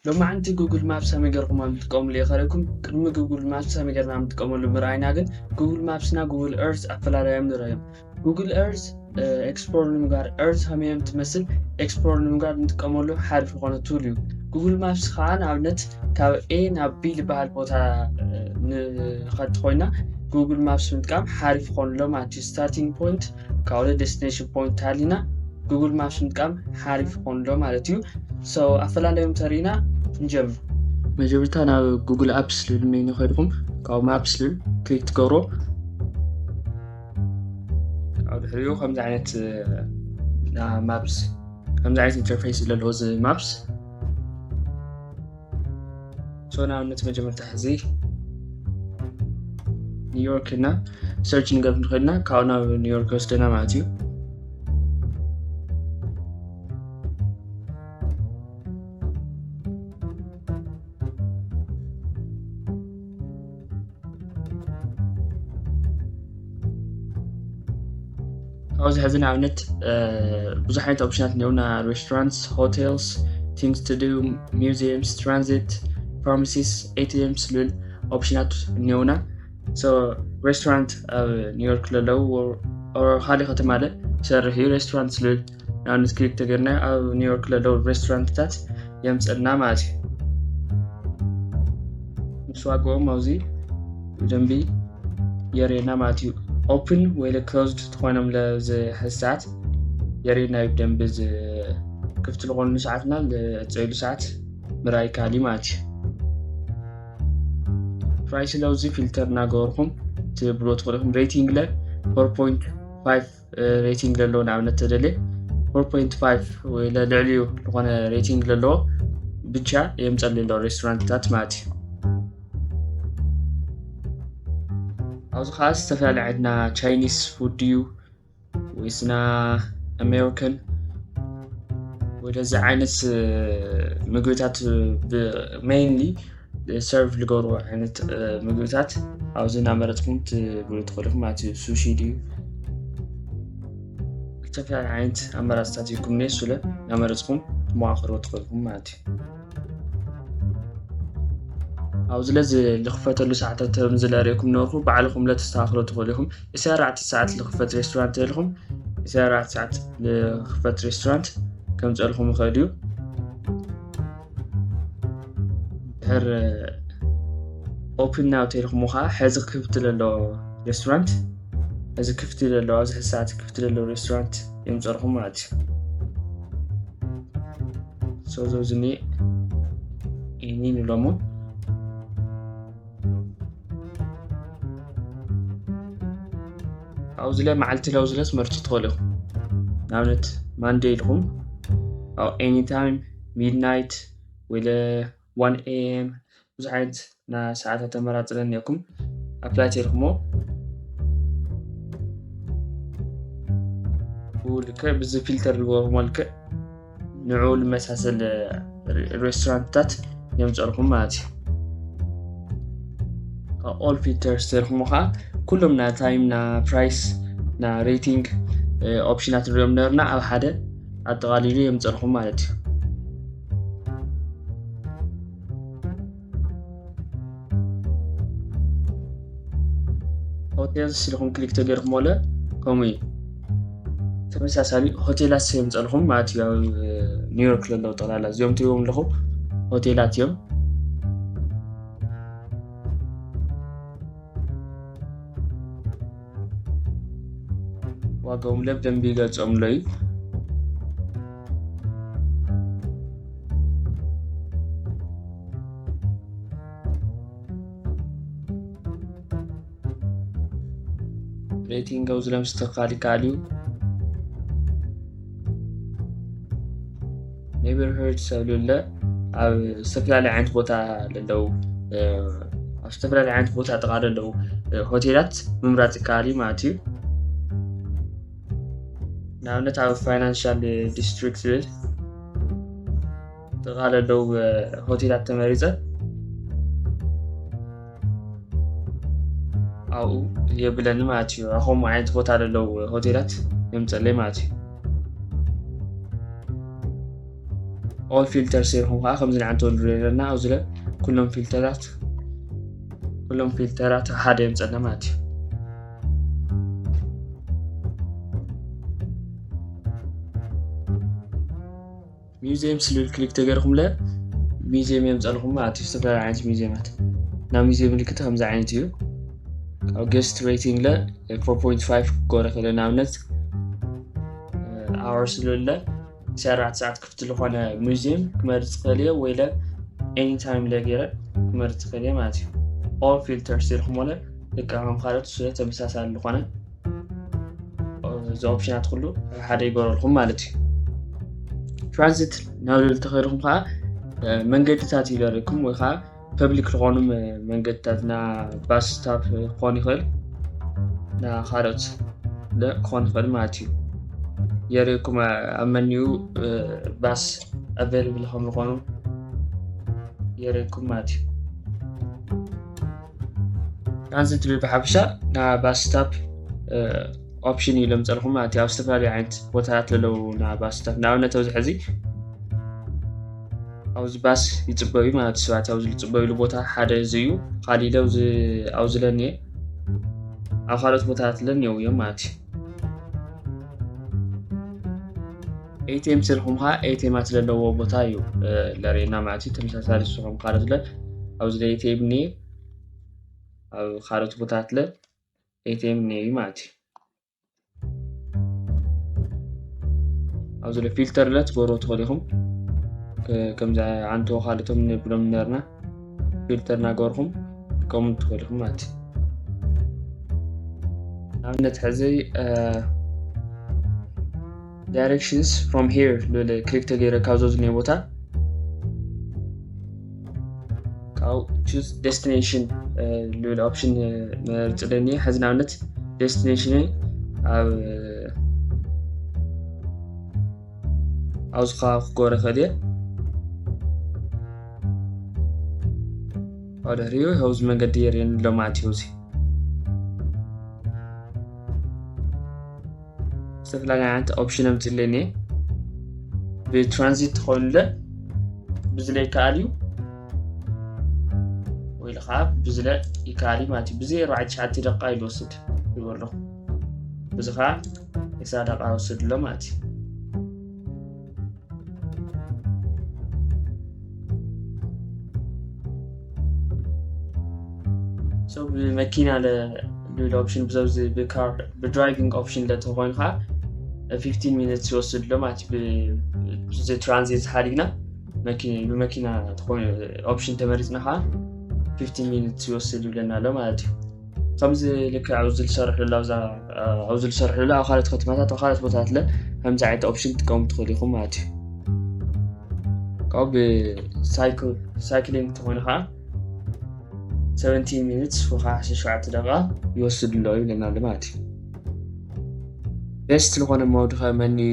ሎማዓንቲ ጉግል ማፕስ ከመይ ገርኩም ኣብ ትጥቀምሉ የኸረኩም። ቅድሚ ጉግል ማፕስ ከመይ ገርና ኣብ ትጥቀመሉ ምርኣይና ግን ጉግል ማፕስና ጉግል ኤርስ ኣፈላለዮም ንረዮም። ጉግል ኤርስ ኤክስፕሎር ንምጋር ኤርስ ከመይ እዮም ትመስል ኤክስፕሎር ንምጋር ንጥቀመሉ ሓሪፍ ዝኾነ ቱል እዩ። ጉግል ማፕስ ከዓ ንኣብነት ካብ ኤ ናብ ቢ ዝበሃል ቦታ ንኸድ ኮይና ጉግል ማፕስ ምጥቃም ሓሪፍ ይኾንሎ ማለት እዩ። ስታርቲንግ ፖይንት ካብኡ ዴስቲኔሽን ፖይንት ሃሊና ጉግል ማፕስ ምጥቃም ሓሪፍ ይኾንሎ ማለት እዩ። ኣፈላለዮም ተሪና ንጀምር። መጀመርታ ናብ ጉግል ኣፕስ ልብል ሜኒ ከድኩም ካብ ማፕስ ልብል ክሊክ ትገብሮ። ኣብ ድሕሪኡ ከምዚ ዓይነት ማፕስ ከምዚ ዓይነት ኢንተርፌስ ዘለዎ እዚ ማፕስ ንኣብነት መጀመርታ ሕዚ ኒውዮርክ እና ሰርች ንገብ ንክእልና ካብኡ ናብ ኒውዮርክ ይወስደና ማለት እዩ። ኣብዚ ሕዚ ንኣብነት ብዙሕ ዓይነት ኦፕሽናት እኒውና restaurants, hotels, things to do, museums, transit, pharmacies, atms ልብል ኦፕሽናት እኒውና። ሬስቶራንት ኣብ ኒውዮርክ ለለው ካልእ ከተማ ለ ይሰርሕ እዩ። ሬስቶራንት ልብል ንኣብነት ክሊክ ተገርና ኣብ ኒውዮርክ ለለው ሬስቶራንትታት የምፀልና ማለት እዩ። ምስ ዋግኦም ኣብዚ ብደንቢ የርእየና ማለት እዩ። ኦፕን ወይ ክሎዝድ ትኾይኖም ለዚ ሕዚ ሰዓት የርእየና እዩ። ብደንቢ ክፍቲ ዝኾኑ ሰዓትና ዝፀይሉ ሰዓት ምርኣይ ካሊ ማለት እዩ። ፕራይስ ለውዚ ፊልተር እናገበርኩም ትብሎ ትኽእልኩም። ሬቲንግ ለ ፎር ፖይንት ፋይቭ ሬቲንግ ለለዎ ንኣብነት ተደልየ ፎር ፖይንት ፋይቭ ወይ ልዕሊኡ ዝኾነ ሬቲንግ ለለዎ ብቻ የምፀሉ ኣሎ ሬስቶራንትታት ማለት እዩ። ኣብዚ ከዓ ዝተፈላለዩ ዓይነትና ቻይኒስ ፉድ ድዩ ወይስና ኣሜሪካን ወደዚ ዓይነት ምግብታት ሜይንሊ ሰርቭ ዝገብሩ ዓይነት ምግብታት ኣብዚ እናመረፅኩም ትብሉ ትኽእልኩም ማለት እዩ። ሱሺ ድዩ ዝተፈላለዩ ዓይነት ኣመራፅታት ይኩም ኔሱለ እናመረፅኩም ትመኻኸርዎ ትኽእልኩም ማለት እዩ። ኣብዚ ለዚ ዝኽፈተሉ ሰዓታት ከም ዝለርእኩም ነበርኩ ባዕልኹም ለተስተኻኽሎ ትኽእሉ ኢኹም። እሳ ኣርባዕተ ሰዓት ዝኽፈት ሬስቶራንት ተልኹም እሳ ኣርባዕተ ሰዓት ዝኽፈት ሬስቶራንት ከምፀልኹም ይኽእል እዩ። ድሕር ኦፕን ናው ተልኹም ከዓ ሕዚ ክፍቲ ለሎ ሬስቶራንት እዚ ክፍቲ ለሎ ኣብዚ ሕዚ ሰዓት ክፍቲ ለሎ ሬስቶራንት የምፀልኹም ማለት እዩ። ሶ ዘውዝኒ ኢኒ ንብሎሞ ካብዚ ለ መዓልቲ ለውዚ ለ ትመርፁ ትኽእሉ ኢኹም። ንኣብነት ማንዴ ኢልኩም ኣብ ኤኒታይም ሚድናይት ወይ ለ ዋን ኤ ኤም ብዙሕ ዓይነት ና ሰዓታት ኣመራፅለ እኒኦኩም ኣፕላይ ተልኩሞ ልክዕ ብዚ ፊልተር ዝገበርኩሞ ልክዕ ንዑ ልመሳሰል ሬስቶራንትታት የምፀልኩም ማለት እዩ። ኦል ፊልተርስ ተልኩሞ ከዓ ኩሎም ና ታይም ና ፕራይስ ና ሬቲንግ ኦፕሽናት ንሪኦም ነርና ኣብ ሓደ ኣጠቓሊሉ የምፀልኩም ማለት እዩ። ሆቴል ስልኹም ክሊክ ተገርኩሞ ለ ከምኡ እዩ። ተመሳሳሊ ሆቴላት የምፀልኹም ማለት እዩ። ኣብ ኒውዮርክ ለለው ጠቕላላ እዚኦም ትሪዎም ኣለኹም ሆቴላት እዮም። ዋጋኦም ለ ብደንቢ ይገልፆም ኣሎ እዩ። ሬቲንግ ኣብዚ ለምስተካል ይከኣል እዩ። ኔበርሁድ ሰብ ልለ ኣብ ዝተፈላለዩ ዓይነት ቦታ ለለው ኣብ ዝተፈላለዩ ዓይነት ቦታ ጥቓ ለለው ሆቴላት ምምራፅ ይከኣል እዩ ማለት እዩ። ንኣብነት ኣብ ፋይናንሻል ዲስትሪክት ዝብል ጥቓ ለለው ሆቴላት ተመሪፀ ኣብኡ የብለኒ ማለት እዩ። ከምኡ ዓይነት ቦታ ለለው ሆቴላት የምፀለይ ማለት እዩ። all filters ኢልኩም ከዓ ከምዚ ንዓንተ ንሪኦ ዘለና ኣብዚ ለ ኩሎም ፊልተራት ኩሎም ፊልተራት ሓደ የምፀና ማለት እዩ። ሚውዚየም ስልብል ክሊክ ተገርኩም ለ ሚውዚየም የምፀልኩም ማለት እዩ። ዝተፈላለዩ ዓይነት ሚውዚየማት ናብ ሚውዚየም ምልክት ከምዚ ዓይነት እዩ። ካብ guest rating ለ four point five ክጎረ ክእለ ንኣብነት hours ልብለ ሸራት ሰዓት ክፍቲ ዝኾነ ሙዚየም ክመርፅ ክእል እየ ወይ ለ anytime ለ ገይረ ክመርፅ ክእል እየ ማለት እዩ። all filters ኢልኩም ለ ደቂ ከም ካልኦት ስለ ተመሳሳሊ ዝኾነ እዚ ኦፕሽናት ኩሉ ሓደ ይገረልኩም ማለት እዩ። ትራንዚት ናብ ልብል ተኸይልኩም ከዓ መንገድታት ይገረልኩም ወይ ከዓ ፐብሊክ ዝኾኑ መንገድታት ና ባስ ስታፕ ክኾን ይኽእል ና ካልኦት ክኾን ይኽእል ማለት እዩ። የርእኩም ኣብ መኒኡ ባስ ኣቬይላብል ከም ዝኾኑ የርእኩም ማለት እዩ። ትራንዚት ዝብል ብሓፈሻ ና ባስ ስታፕ ኦፕሽን እዩ ለምፀልኩም ማለት እዩ። ኣብ ዝተፈላለዩ ዓይነት ቦታታት ለለዉ ና ባስ ስታፕ ንኣብነት ኣብዚ ሕዚ ኣብዚ ባስ ይፅበዩ ማለት እዩ። ሰባት ኣብዚ ዝፅበዩሉ ቦታ ሓደ እዚ እዩ። ካሊእ ኣብዚ ለኒየ ኣብ ካልኦት ቦታታት ለኒየው እዮም ማለት እዩ። ኤቲኤም ስልኩም ከዓ ኤቲኤማት ዘለዎ ቦታ እዩ ለርእየና ማለት እዩ። ተመሳሳሊ ስኹም ካልኦት ለ ኣብዚ ለኤቲኤም ኒ ኣብ ካልኦት ቦታታት ለ ኤቲኤም ኒ እዩ ማለት እዩ። ኣብዚ ለ ፊልተር ለ ትገብሮ ትኽእሉ ኢኹም። ከምዚ ዓንቶ ካልኦቶም ንብሎም ነርና ፊልተር ናገርኩም ትጥቀሙ ትኽእሉ ኢኹም ማለት እዩ። ንኣብነት ሕዚ directions from here ልብል ክሊክ ተገይረ ካብ ዘዝኒዮ ቦታ ካብ choose destination ልብል ኦፕሽን መርፅለኒ። ሕዚ ንኣብነት ዴስቲኔሽን ኣብ ኣብዚ ከባቢ ክጎረ ክእል እየ። ድሕሪኡ ኣብዚ መንገዲ የርእየኒ ኣሎ ማለት እዩ። እዚ ዝተፈላለዩ ዓይነት ኦፕሽን ኣምፅለኒ ብትራንዚት ትኾኑለ ብዝለ ይከኣል እዩ ወይ ከዓ ብዝለ ይከኣል እዩ ማለት እዩ። ብዘይ ኣርባዕተ ትሽዓተ ደቂቃ እዩ ዝወስድ ይበሎ። እዚ ከዓ ዕስራ ደቂቃ ይወስድ ኣሎ ማለት እዩ። So ብመኪና ዝብል ኦፕሽን ብዘብዚ ብካር ብድራይቪንግ ኦፕሽን ለተኮይኑ ከዓ fifteen minutes ይወስድ ኣሎ ማለት እዩ። ብዚ ትራንዚት ሓዲግና ብመኪና ተኮይኑ ኦፕሽን ተመሪፅና ከዓ fifteen minutes ይወስድ ይብለና ኣሎ ማለት እዩ። ከምዚ ልክዕ ኣብዚ ዝሰርሕሉ ኣብዚ ዝሰርሕሉ ኣብ ካልኦት ከተማታት ኣብ ካልኦት ቦታታት ለ ከምዚ ዓይነት ኦፕሽን ትጥቀሙ ትኽእሉ ኢኹም ማለት እዩ። ካብኡ ብሳይክሊንግ ተኾይኑ ከዓ seventeen minutes ወይ ከዓ ዓሰርተ ሸውዓተ ደቂቃ ይወስድ ኣሎ ይብለና ኣሎ ማለት እዩ። ቤስት ዝኾነ ሞድ ከ መን እዩ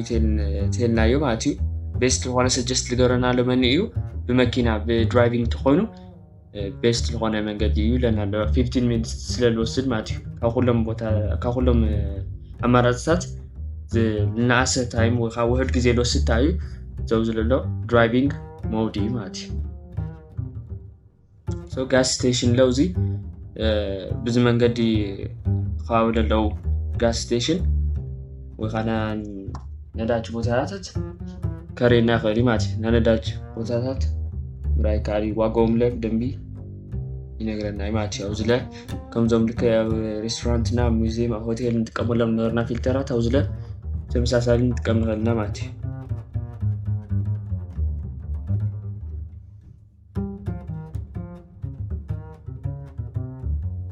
ተልናዮ ማለት እዩ። ቤስት ዝኾነ ሰጀስት ዝገረና ኣሎ መን እዩ ብመኪና ብድራይቪንግ ተኾይኑ ቤስት ዝኾነ መንገዲ እዩ ለና ኣሎ fifteen minutes ስለ ዝወስድ ማለት እዩ። ካብ ኩሎም ቦታ ካብ ኩሎም ኣማራፅታት ዝነኣሰ ታይም ወይ ከዓ ውሕድ ግዜ ዝወስድ እንታይ እዩ ዘው ዝለሎ ድራይቪንግ ሞድ እዩ ማለት እዩ። So ጋስ ስቴሽን ለው እዚ ብዚ መንገዲ ከባቢ ለለው ጋስ ስቴሽን ወይ ከዓ ነዳጅ ቦታታት ከርእየና ይኽእል እዩ ማለት እዩ። ናይ ነዳጅ ቦታታት ምርኣይ ይከኣል እዩ። ዋጋኦም ለ ብደንቢ ይነግረና እዩ ማለት እዩ። ኣብዚ ለ ከምዞም ልክዕ ኣብ ሬስቶራንትና ሙዚየም ኣብ ሆቴል ንጥቀመሎም ነበርና ፊልተራት ኣብዚ ለ ተመሳሳሊ ንጥቀም ንኽእል ኢና ማለት እዩ።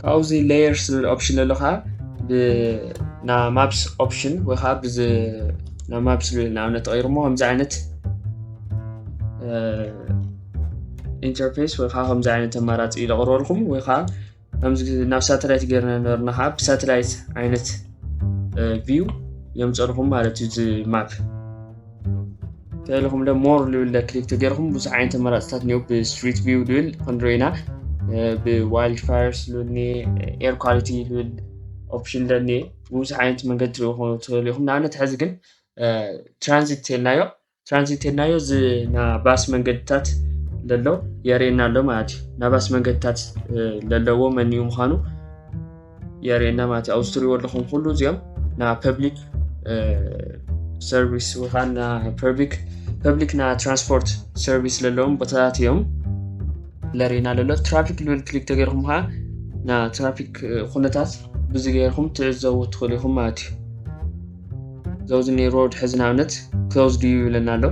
ካብዚ layers ዝብል ኦፕሽን ዘሎ ከዓ ብና ማፕስ ኦፕሽን ወይ ከዓ ብዚ ናብ ማፕስ ዝብል ንኣብነት ተቐይሩ እሞ ከምዚ ዓይነት ኢንተርፌስ ወይ ከዓ ከምዚ ዓይነት ኣማራፂ እዩ ዘቕርበልኩም ወይ ከዓ ከምዚ ናብ ሳተላይት ገይርና ነበርና ከዓ ብሳተላይት ዓይነት ቪው የምፀልኹም ማለት እዩ እዚ ማፕ። ተልኹም ደ ሞር ልብል ክሊክ ተገይርኩም ብዙሕ ዓይነት ኣማራፅታት እኒኦ ብስትሪት ቪው ልብል ክንሪኦ ኢና ብዋይልድ ፋየርስ ልብል ኒ air quality ልብል ኦፕሽን ለኒ ብዙሕ ዓይነት መንገዲ ትሪኦ ትኽእሉ ኢኹም። ንኣብነት ሕዚ ግን ትራንዚት ተልናዮ ትራንዚት ሄድናዮ፣ እዚ ና ባስ መንገድታት ለሎ የርእየና ኣሎ ማለት እዩ። ና ባስ መንገድታት ለለዎ መን እዩ ምዃኑ የርእየና ማለት እዩ። ኣብዚ ትሪእዎ ኣለኹም ኩሉ እዚኦም ና ፐብሊክ ሰርቪስ ወይ ከዓ ና ፐብሊክ ና ትራንስፖርት ሰርቪስ ለለዎም ቦታታት እዮም ለርእየና ለሎ። ትራፊክ ልብል ክሊክ ተገይርኩም ከዓ ና ትራፊክ ኩነታት ብዚ ገይርኩም ትዕዘቡ ትኽእሉ ኢኹም ማለት እዩ። ዘውዝ ኔ ሮድ ሕዚ ንኣብነት ክሎዝ ድዩ ይብለና ኣሎ።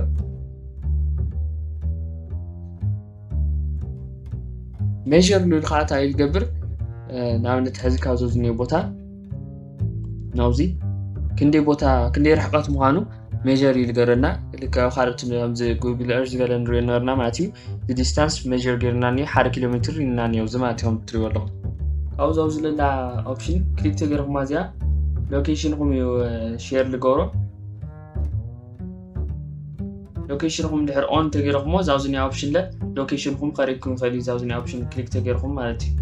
ሜር ንብል ከዓ እንታይ ዝገብር? ንኣብነት ሕዚ ካብ ዘውዝ ኔ ቦታ ናብዚ ክንደይ ቦታ ክንደይ ርሕቀት ምዃኑ ሜር ይልገረና። ልክዕ ካልኦት ከምዚ ጉግል እርዝ ዝበለ ንሪኦ ነበርና ማለት እዩ። ዲስታንስ ሜር ገይርና ኒ ሓደ ኪሎ ሜትር ኢልና ኒ ኣብዚ ማለት እዮም ትሪእዎ ኣለኹም። ካብዚ ኣብዚ ለላ ኦፕሽን ክሊክ ተገይርኩማ እዚኣ ሎኬሽንኩም እዩ ሼር ልገብሮ። ሎኬሽንኩም ድሕር ኦን ተገይርኩሞ ዛውዝኒ ኦፕሽን ለ ሎኬሽንኩም ከሪብኩም ይኽእል እዩ። ዛውዝኒ ኦፕሽን ክሊክ ተገይርኩም ማለት እዩ።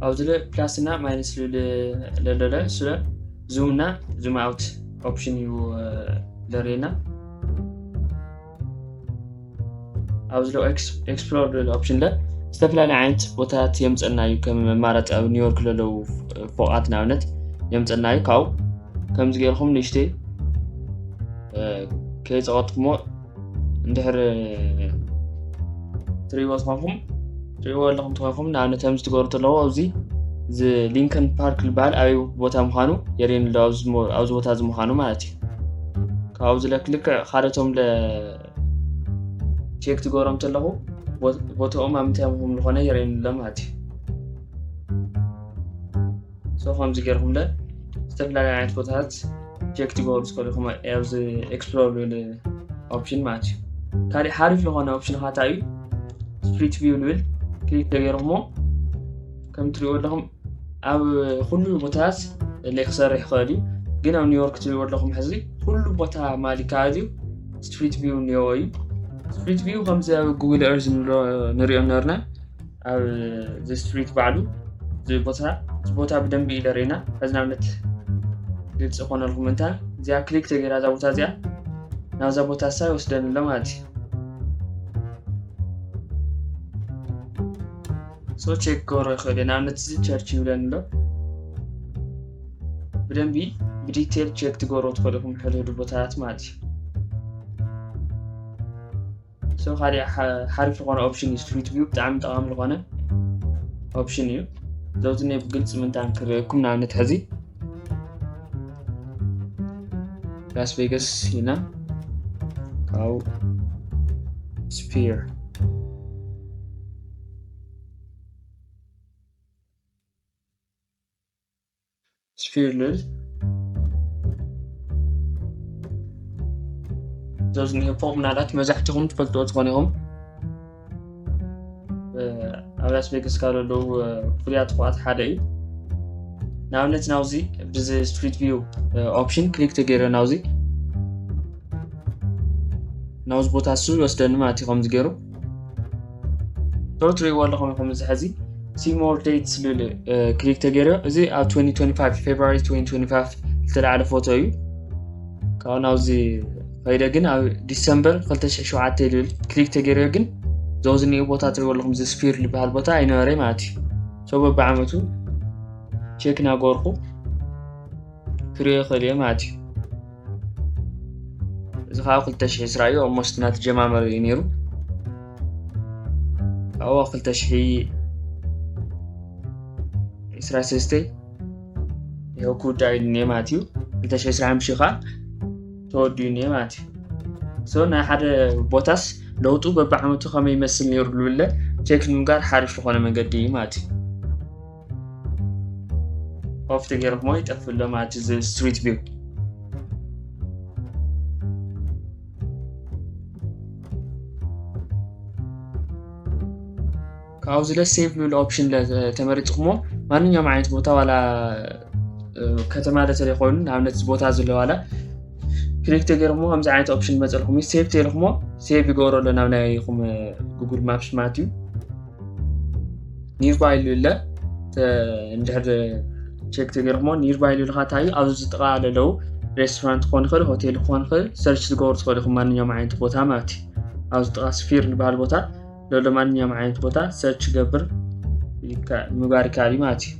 ኣብዚ ለ ፕላስ እና ማይነስ ለለለ ስለ ዙም እና ዙም ኣውት ኦፕሽን እዩ ለርእየና። ኣብዚ ለ ኤክስፕሎር ዝብል ኦፕሽን ለ ዝተፈላለዩ ዓይነት ቦታታት የምፀና እዩ። ከም መማረፂ ኣብ ኒውዮርክ ለለዉ ፎቃት ንኣብነት የምፀና እዩ። ካብኡ ከምዚ ገይርኩም ንእሽተይ ከይፀቀጥኩሞ እንድሕር ትሪእዎ ዝኾንኩም ትሪእዎ ኣለኹም ትኾንኩም ንኣብነት ከምዚ ትገብሩ ተለዉ ኣብዚ እዚ ሊንከን ፓርክ ዝበሃል ኣበይ ቦታ ምዃኑ የርእየኒ ኣሎ። ኣብዚ ቦታ እዚ ምዃኑ ማለት እዩ። ካብኡ ዝለ ክልክዕ ካደቶም ለ ቼክ ትገብሮም ተለኹ ቦትኦም ኣብ ምንታይ ምኹም ዝኾነ የርእየኒ ኣሎ ማለት እዩ። ሶ ከምዚ ገይርኩም ለ ዝተፈላለዩ ዓይነት ቦታታት ቼክ ትገብሩ ትኽእሉ ኢኹም ኣብዚ ኤክስፕሎር ዝብል ኦፕሽን ማለት እዩ። ካሊእ ሓሪፍ ዝኾነ ኦፕሽን ካታ እዩ ስትሪት ቪው ዝብል ክሊክ ተገይርኩሞ ከም ትሪእዎ ኣለኹም ኣብ ኩሉ ቦታታት ሌክሰርሕ ይኽእል እዩ። ግን ኣብ ኒውዮርክ ትሪእዎ ኣለኹም ሕዚ ኩሉ ቦታ ማሊካ እዩ ስትሪት ቪው እኒኦ እዩ። ስትሪት ቪው ከምዚ ኣብ ጉግል እርዝ ንሪኦ ነርና ኣብ ስትሪት ባዕሉ ቦታ ብደንቢ ኢለ ርኢና ሕዚ ናብነት ግልፂ ኮነልኩም እንታ እዚኣ ክሊክ ተገይራ እዛ ቦታ እዚኣ ናብዛ ቦታ ሳ ይወስደኒ ኣሎ ማለት እዩ። ሶ ቼክ ክገብሮ ይኽእል እየ። ንኣብነት እዚ ቸርች ይብለኒ ኣሎ። ብደንቢ ብዲቴል ቼክ ትገብሮ ትኽእሉ ኢኹም ሕድሕዱ ቦታታት ማለት እዩ። ሶ ካሊእ ሓሪፍ ዝኾነ ኦፕሽን እዩ ስትሪት ቪው ብጣዕሚ ጠቃሚ ዝኾነ ኦፕሽን እዩ። ዘውዚ ናይ ብግልፂ ምንታን ክርእየኩም ንኣብነት ሕዚ ላስ ቬጋስ ኢና ካብኡ ስፒር ስፒር ልል ዘዝኒሄ ፎቅ ምናልባት መብዛሕትኹም ትፈልጥዎ ዝኾነ ኢኹም ኣብ ላስ ቬጋስ ካብ ዘለዉ ፍሉያት ፎቃት ሓደ እዩ። ንኣብነት ናብዚ ብዚ ስትሪት ቪው ኦፕሽን ክሊክ ተገይረ ናብዚ ናብዚ ቦታ እሱ ይወስደኒ ማለት እዩ። ከምዚ ገይሩ ሶ ትሪእዎ ኣለኹም ኢኹም እዚ ሕዚ ሲ ሞር ዴትስ ልብል ክሊክ ተገይረ እዚ ኣብ twenty twenty-five ፌብሪ twenty twenty-five ዝተላዕለ ፎቶ እዩ። ካብኡ ናብዚ ከይደ ግን ኣብ ዲሰምበር ክልተ ሽሕ ሸውዓተ ልብል ክሊክ ተገይረ ግን ዘውዝኒኡ ቦታ ትሪእዎ ኣለኹም እዚ ስፒር ዝበሃል ቦታ ኣይነበረ ማለት እዩ። ሶ በብዓመቱ ቼክ እናገበርኩ ክሪኦ ይኽእል እየ ማለት እዩ። እዚ ከዓ ክልተ ሽሕ ዕስራ እዩ ኦልሞስት እናተጀማመረ እዩ ነይሩ። ኣብኡ ክልተ ሽሕ ዕስራ ሰለስተ ይኸው ክውዳእ ኢሉ እኒአ ማለት እዩ። ክልተ ሽሕ ዕስራ ሓሙሽተ ከዓ ተወዲኡ እኒአ ማለት እዩ። ሶ ናይ ሓደ ቦታስ ለውጡ በብዓመቱ ከመይ ይመስል ነይሩ ዝብለ ቼክ ንምጋር ሓሪፍ ዝኾነ መንገዲ እዩ ማለት እዩ። ኦፍ ተገይርኩሞ ይጠፍእ ኣሎ ማለት እዚ ስትሪት ቪው። ካብዚ ለ ሴቭ ዝብል ኦፕሽን ተመሪፅኩሞ ማንኛውም ዓይነት ቦታ ዋላ ከተማ ለተለይኮይኑ ንኣብነት ቦታ ዘሎ ዋላ ክሊክ ተገይርኩሞ ከምዚ ዓይነት ኦፕሽን መፀልኩም ሴቭ ተልኩሞ ሴቭ ይገብረሎ ናብ ናይኹም ጉግል ማፕስ ማለት እዩ። nearby ዝብል ኣሎ። እንድሕር ቸክ ተገርሞ nearby ዝብል ኸዓ እንታይ እዩ? ኣብዚ ጥቓ ዘለዉ ሬስቶራንት ክኾን ይኽእል፣ ሆቴል ክኾን ይኽእል፣ ሰርች ትገብሩ ትኽእሉ ኢኹም፣ ማንኛውም ዓይነት ቦታ ማለት እዩ። ኣብዚ ጥቓ ስፊር ዝበሃል ቦታ ዘሎ ማንኛውም ዓይነት ቦታ ሰርች ገብር ይካ- ምግባር ይከኣል እዩ ማለት እዩ።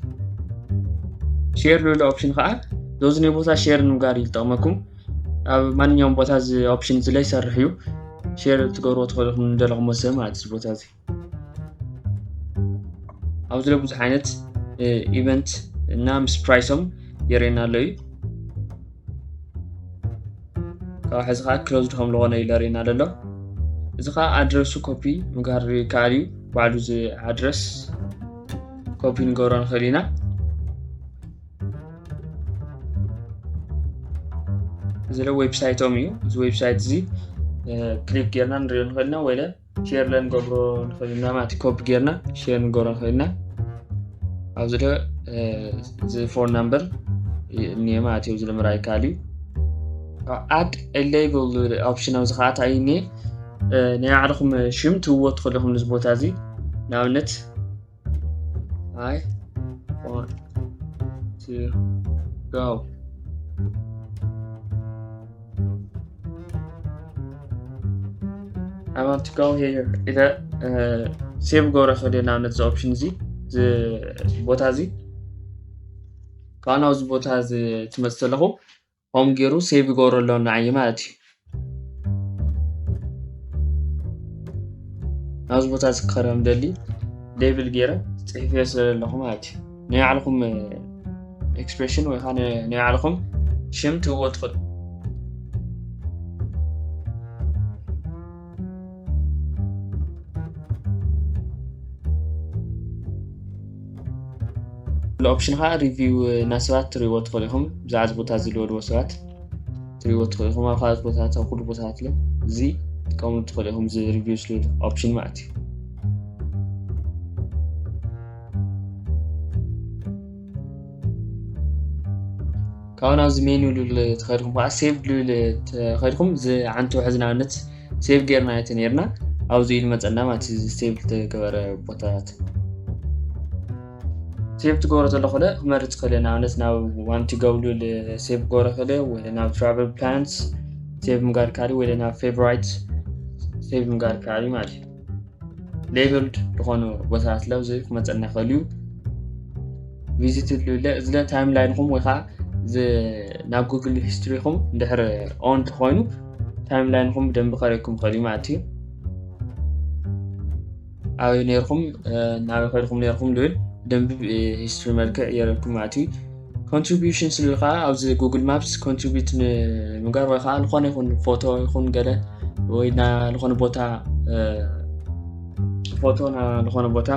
ሼር ዝብል ኦፕሽን ከዓ ዘዝነይ ቦታ ሼር ንምግባር እዩ ዝጠቕመኩም። ኣብ ማንኛውም ቦታ እዚ ኦፕሽን እዚ ላይ ይሰርሕ እዩ። ሼር ትገብርዎ ትኽእሉ ኢኹም ንደለኹሞ ሰብ ማለት እዩ። እዚ ቦታ እዚ ኣብዚ ለ ብዙሕ ዓይነት ኢቨንት እና ምስ ፕራይሶም የርእየና ኣሎ እዩ። ካብ ሕዚ ከዓ ክሎዝ ድኾም ዝኾነ ይለርእየና ዘሎ። እዚ ከዓ ኣድረሱ ኮፒ ምግባር ይከኣል እዩ። ባዕሉ እዚ ኣድረስ ኮፒ ንገብሮ ንኽእል ኢና። እዚ ለ ዌብሳይቶም እዩ። እዚ ዌብሳይት እዚ ክሊክ ጌርና ንሪኦ ንኽእል ኢና ወይለ ሼር ለ ንገብሮ ንኽእል ኢና ማለት እዩ። ኮፒ ጌርና ሼር ንገብሮ ንኽእል ኢና። ኣብዚ ደ እዚ ፎን ናምበር እኒኤ ማለት እዩ። እዚ ንምርኣይ ይከኣል እዩ። ኣድ ሌብል ኦፕሽን ኣብዚ ከዓ እንታይ እዩ እኒኤ? ናይ ባዕልኹም ሽም ትህብዎ ትኽእሉ ኢኹም ነዚ ቦታ እዚ። ንኣብነት I want to go። I want to go here ኢለ ሴቭ ገብረ ክእል እየ። ንኣብነት እዚ ኦፕሽን እዚ እዚ ቦታ እዚ ከዓ ናብዚ ቦታ እዚ ትመፅ ዘለኹ ሆም ገይሩ ሴቭ ይገብሮ ኣሎ ንዓይ ማለት እዩ። ናብዚ ቦታ እዚ ክኸረም ደሊ ሌብል ገይረ ፅሒፈ ስለ ዘለኹ ማለት እዩ። ናይ ባዕልኹም ኤክስፕሬሽን ወይ ከዓ ናይ ባዕልኹም ሽም ትህቦ ትኽእል። ኦፕሽን ከዓ ሪቪው እና ሰባት ትሪእዎ ትኽእሉ ኢኹም። ብዛዕባ እዚ ቦታ እዚ ዝበልዎ ሰባት ትሪእዎ ትኽእሉ ኢኹም። ኣብ ካልኦት ቦታታት ኣብ ኩሉ ቦታታት ለ እዚ ትጥቀምሉ ትኽእሉ ኢኹም። እዚ ሪቪው ዝብል ኦፕሽን ማለት እዩ። ካብኡ ናብዚ ሜኑ ልብል ተኸድኩም ከዓ ሴቭ ልብል ተኸድኩም እዚ ዓንቱ ሕዚ ንኣብነት ሴቭ ጌርና እቲ ነርና ኣብዚ ኢሉ መፀና ማለት እዚ ሴቭ ዝተገበረ ቦታታት ሴቭ ትገብሮ ዘለኹ ለ ክመርፅ ክእል ንኣብነት ናብ ዋንቲ ገብሉ ሴቭ ክገብሮ ክእል ወይ ናብ ትራቨል ፕላንስ ሴቭ ምጋር ካሊ ወይ ናብ ፌቨራይት ሴቭ ምጋር ካሊ ማለት እዩ። ሌብልድ ዝኾኑ ቦታታት ለ እዚ ክመፀና ክእል እዩ። ቪዚት ልለ እዚ ለ ታይም ላይንኹም ወይ ከዓ ናብ ጉግል ሂስትሪኹም እንድሕር ኦን ተኮይኑ ታይም ላይንኹም ብደንቢ ከርእየኩም ክእል እዩ ማለት እዩ። ኣበይ ነርኩም ናበይ ከድኩም ነርኩም ዝብል ብደንቢ ሂስትሪ መልክዕ የረኩም ማለት እዩ። ኮንትሪቢሽን ስብል ከዓ ኣብዚ ጉግል ማፕስ ኮንትሪቢዩት ንምግባር ወይ ከዓ ዝኾነ ይኹን ፎቶ ይኹን ገለ ወይ ዝኾነ ቦታ ፎቶ ዝኾነ ቦታ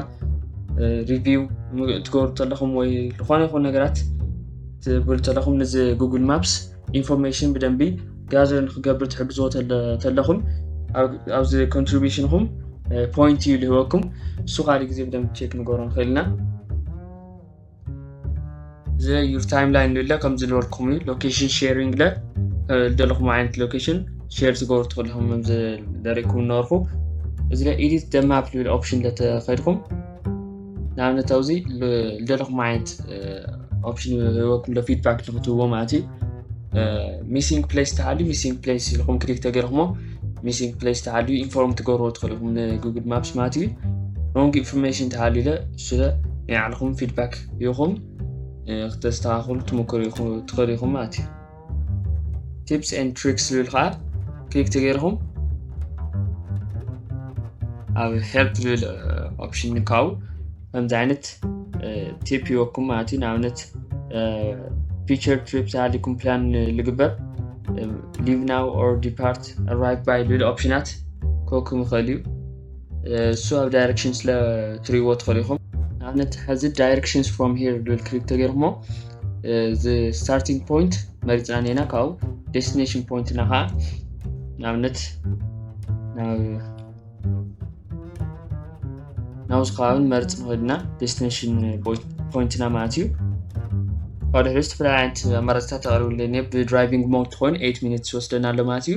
ሪቪው ትገብሩ ዘለኹም ወይ ዝኾነ ይኹን ነገራት ትብል ዘለኹም ነዚ ጉግል ማፕስ ኢንፎርሜሽን ብደንቢ ጋዘር ንክገብር ትሕግዝዎ ተለኹም ኣብዚ ኮንትሪቢሽንኹም ፖይንት እዩ ዝህበኩም። እሱ ካልእ ግዜ ብደንብ ቼክ ንገብሮ ንኽእል ኢና። እዚ ዩር ታይም ላይን ንብለ ከም ዝነበርኩም እዩ። ሎኬሽን ሼሪንግ ለ ዝደለኹም ዓይነት ሎኬሽን ሼር ዝገብሩ ትኽእልኹም ዘሪእኩም ነበርኩ። እዚ ለ ኤዲት ደማፕ ዝብል ኦፕሽን ለተኸድኩም ንኣብነት ኣብዚ ዝደለኹም ዓይነት ኦፕሽን ህበኩም ለ ፊድባክ ንክትህቦ ማለት እዩ። ሚሲንግ ፕሌስ ተሃልዩ ሚሲንግ ፕሌስ ኢልኩም ክሊክ ተገርኩሞ ሚሲንግ ፕሌስ ተሃልዩ ኢንፎርም ትገብርዎ ትኽእልኩም ንጉግል ማፕስ ማለት እዩ። ሮንግ ኢንፎርሜሽን ተሃልዩ ለ ስለ ናይ ባዕልኹም ፊድባክ ይኹም ክተስተኻኽሉ ትምክሩ ትኽእሉ ኢኹም ማለት እዩ። ቲፕስ ኤንድ ትሪክስ ዝብል ከዓ ክሊክ ተገይርኩም ኣብ ሄልፕ ዝብል ኦፕሽን ንካው ከምዚ ዓይነት ቲፕ ይወኩም ማለት እዩ። ንኣብነት ፊቸር ትሪፕ ተሃሊኩም ፕላን ልግበር ሊቭ ናው ኦር ዲፓርት ኣራይቭ ባይ ዝብል ኦፕሽናት ክወኩም ይኽእል እዩ። እሱ ኣብ ዳይሬክሽን ስለ ትሪእዎ ትኽእሉ ኢኹም። ንኣብነት ሕዚ ዳይሬክሽንስ ፍሮም ሂር ዝብል ክሊክ ተገይርኩሞ እዚ ስታርቲንግ ፖይንት መሪፅና ኔና ካብኡ ዴስቲኔሽን ፖይንትና ከዓ ንኣብነት ናብ ናብዚ ከባቢ ንመርፅ ንኽእል ኢና ዴስቲኔሽን ፖይንትና ማለት እዩ። ካብ ድሕሪ ዝተፈላለዩ ዓይነት ኣማራፅታት ተቐሪቡለኒ ብድራይቪንግ ሞድ ኮይኑ ኤይት ሚኒትስ ይወስደና ኣሎ ማለት እዩ።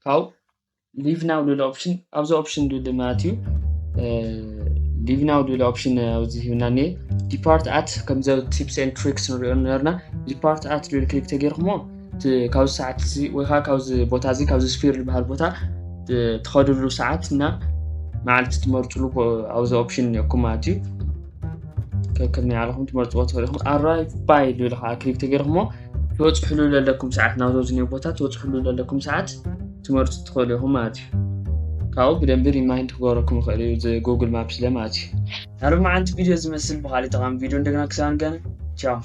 ካብ ሊቭ ናው ዝብል ኦፕሽን ኣብዚ ኦፕሽን ዝብል ማለት እዩ። Leave now ዝብል option ኣብዚ ሂብና እኒኤ። Depart at ከምዚ tips and tricks ንሪኦ ነርና። Depart at ዝብል click ተገይርኩሞ ካብዚ ሰዓት እዚ ወይ ከዓ ካብዚ ቦታ እዚ ካብዚ sphere ዝበሃል ቦታ ትኸድሉ ሰዓት እና መዓልቲ ትመርፅሉ ኣብዚ option እኒኦኩም ማለት እዩ። ከከም ናይ ዓለኹም ትመርፅዎ ትኽእሉ ኢኹም። Arrive by ዝብል ከዓ click ተገይርኩሞ ትበፅሕሉ ዘለኩም ሰዓት ናብዚ ዝኒኦ ቦታ ትበፅሕሉ ዘለኩም ሰዓት ትመርፁ ትኽእሉ ኢኹም ማለት እዩ። ካብኡ ብደንቢ remind ክገብረኩም ይኽእል እዩ እዚ Google Maps ስለ ማለት እዩ። ናይ ሎማዓንቲ ቪድዮ ዝመስል ብኻሊእ ጠቓሚ ቪድዮ እንደገና ክሳብ ንገናኝ ቻው።